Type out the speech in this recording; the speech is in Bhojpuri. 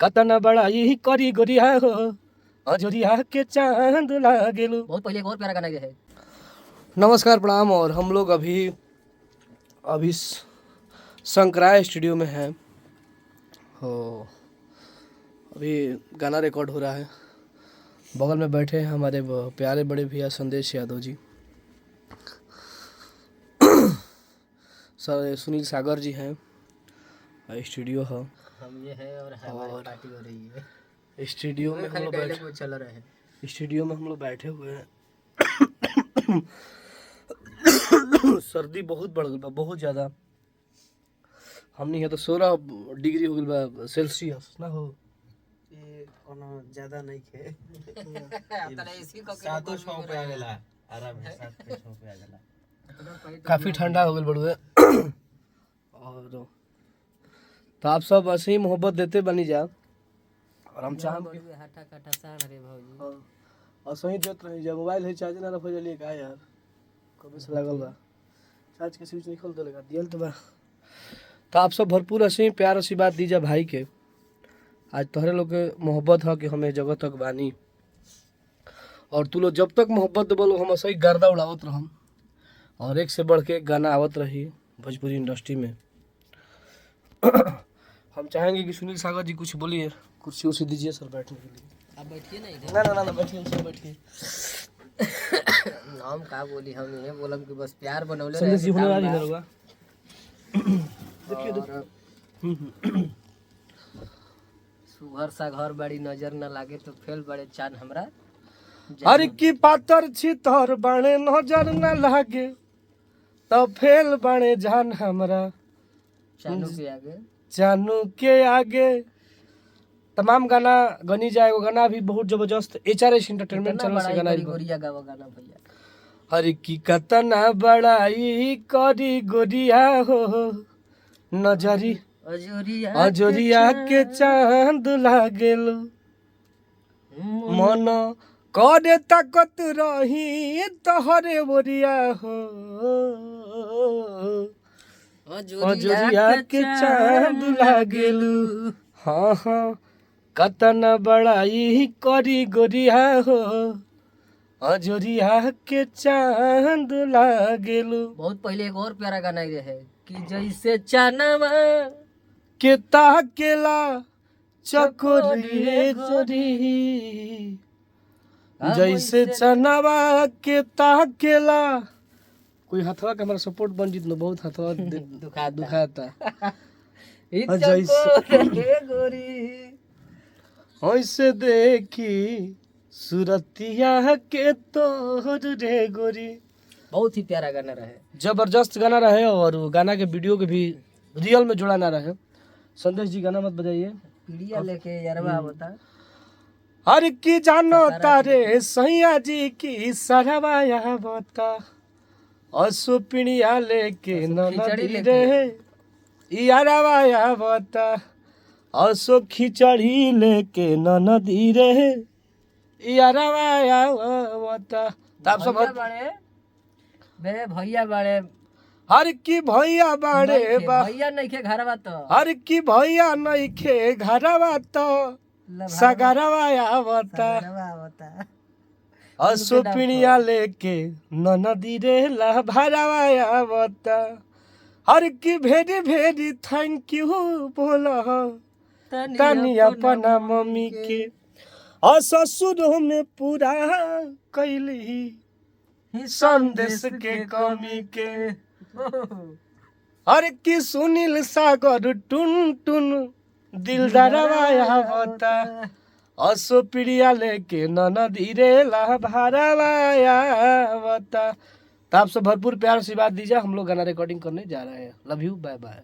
कतना बड़ाई करी गोरिया हो, अजोरिया के चांद लागेलू। बहुत पहले एक और प्यारा गाना ये है। नमस्कार, प्रणाम। और हम लोग अभी अभी शंकराय स्टूडियो में हैं। हो अभी गाना रिकॉर्ड हो रहा है। बगल में बैठे हैं हमारे प्यारे बड़े भैया संदेश यादव जी, सर सुनील सागर जी हैं। स्टूडियो है। हम ये है और हमारी पार्टी हो रही है। स्टूडियो में हम लोग बैठे चल रहे हैं। स्टूडियो में हम लोग बैठे हुए हैं। सर्दी बहुत बढ़ गई बा, बहुत ज़्यादा। हमनी यहाँ तो 16 डिग्री हो गई बा सेल्सियस ना हो। ये कोनो ज्यादा नहीं खे। सातों 700 पे आ गेला आराम से, 700 पे आ गेला। काफ़ी ठंडा हो गई बड़ुए। और तो आप सब ऐसे ही मोहब्बत देते बनी जा और हम चाहम कि हटा कटा सान रे भौजी। हाँ, ऐसे ही देत रही जा। मोबाइल है चार्ज ना रखो जलिए का यार, कभी से लागल बा चार्ज के स्विच नहीं खोल दे लगा दियल तो बा। तो आप सब भरपूर ऐसे ही प्यार आशीर्वाद दीजा भाई के। आज तोहरे लोग के मोहब्बत है कि हमें जगह तक बानी, और तू लोग जब तक मोहब्बत देबो हम ऐसे ही गर्दा उड़ावत रहम और एक से बढ़ के एक गाना आवत रही भोजपुरी इंडस्ट्री में। हम चाहेंगे कि सुनील सागर जी कुछ बोलिए। कुर्सी उर्सी दीजिए सर बैठने के लिए। आप बैठिए ना इधर। ना ना ना, ना बैठिए सर, बैठिए। हम का बोली, हम ये बोलम कि बस प्यार बनौले संदेश जी रहे होने के वाली काम इधर हुआ। बा। और सुघर सा घर बड़ी नजर न लागे तो फेल बड़े चांद हमरा। अरे की पातर छितर बाणे नजर न लागे तो फेल बाणे जान हमरा। चानू के आगे, जानू के आगे तमाम गाना गनी जाए। वो गाना भी बहुत जबरदस्त एच आर एस एंटरटेनमेंट कितना चैनल से बड़ाई गाना करी आइल बा। गोरिया गावा गाना भैया। हरे की कतना बड़ाई करी गोरिया हो, नजरी अजोरिया अजोरिया के चांद लागेल, मन करे ताकत रही तोहरे ओरिया हो, अजोरिया के चांद लागेलू। हाँ हाँ, कतना बड़ाई करी गोरिया हो, अजोरिया के चांद लागेलू। बहुत पहले एक और प्यारा गाना ये है कि जैसे चनवा के ताकेला चकोरी गोरी, जैसे चनवा के ताकेला। कोई हथवा के हमारा सपोर्ट बन जित न, बहुत हथवा दुखाता। दुखाता। ई जैसे- चकोर गोरी ऐसे देखी सुरतिया के तोहर रे गोरी। बहुत ही प्यारा गाना रहे। जबरदस्त गाना रहे और वो गाना के वीडियो के भी रियल में जोड़ा ना रहे। संदेश जी गाना मत बजाइए। पीड़िया लेके यारवा बता। हर की जानो तारे सैया जी की सरवाया बता, असु पिणिया लेके खिचड़ी ननदी लेके। रे यारवाया बता, असो खिचड़ी लेके ननदी रे यारवाया बता। तो आप सब भैया बाड़े बे भैया बाड़े हर की भैया बाड़े नइखे, बा, भैया नइखे घरवा तो हर की भैया नइखे घरवा तो सगरवा आवता, घरवा आवता। असुपिणिया लेके ननदी रे भरवा आवता। हर की भेरी भेरी thank you बोला तनी अपना मम्मी के, और ससुर में पूरा कैली संदेश के कमी के। हर की सुनील सागर टुन टुन दिलदारवा आवता, असो प्रिया लेके ननदी रे भरवा आवता। तो आप सब भरपूर प्यार आशीर्वाद दीजिए। हम लोग गाना रिकॉर्डिंग करने जा रहे हैं। Love you, bye bye.